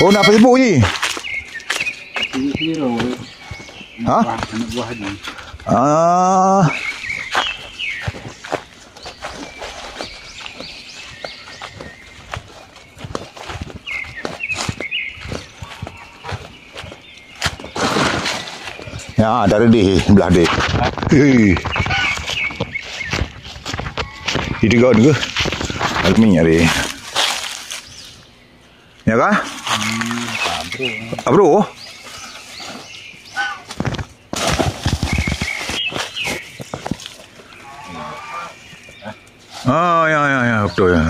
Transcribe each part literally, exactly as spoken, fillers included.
Oh, na Facebook jih? Siro-siro. Ha? Anak buah, anak buah Haji. Ah. Ya, dari di belah deh. Hei. Di tiga ni ke? Alami nyari. Ya kah? Hmm, tak, bro. Ah, bro. Ah, ya, ya, ya, betul, ya.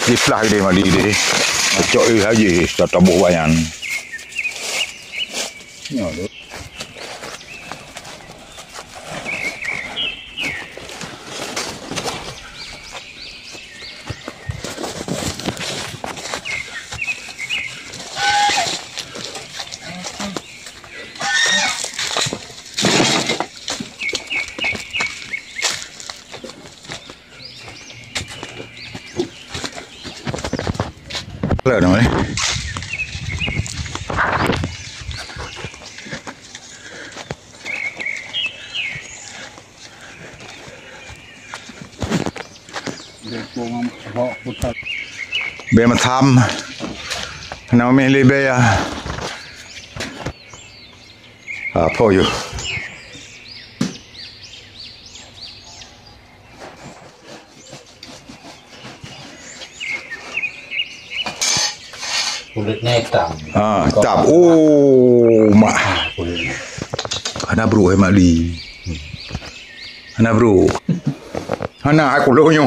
Diplah gede mah di deh. Cok eh haji, tak tabuh bayan. Ya, tu. Lah nama ni. Bèe meutham. Hana meumilék bèe ya. Ah, po yôh. Kulitnya hitam. Ah, hitam. Oh, mak. Ah, kulitnya. Hana bro, hai Mak Li. Hana bro. Hana aku lo nyong.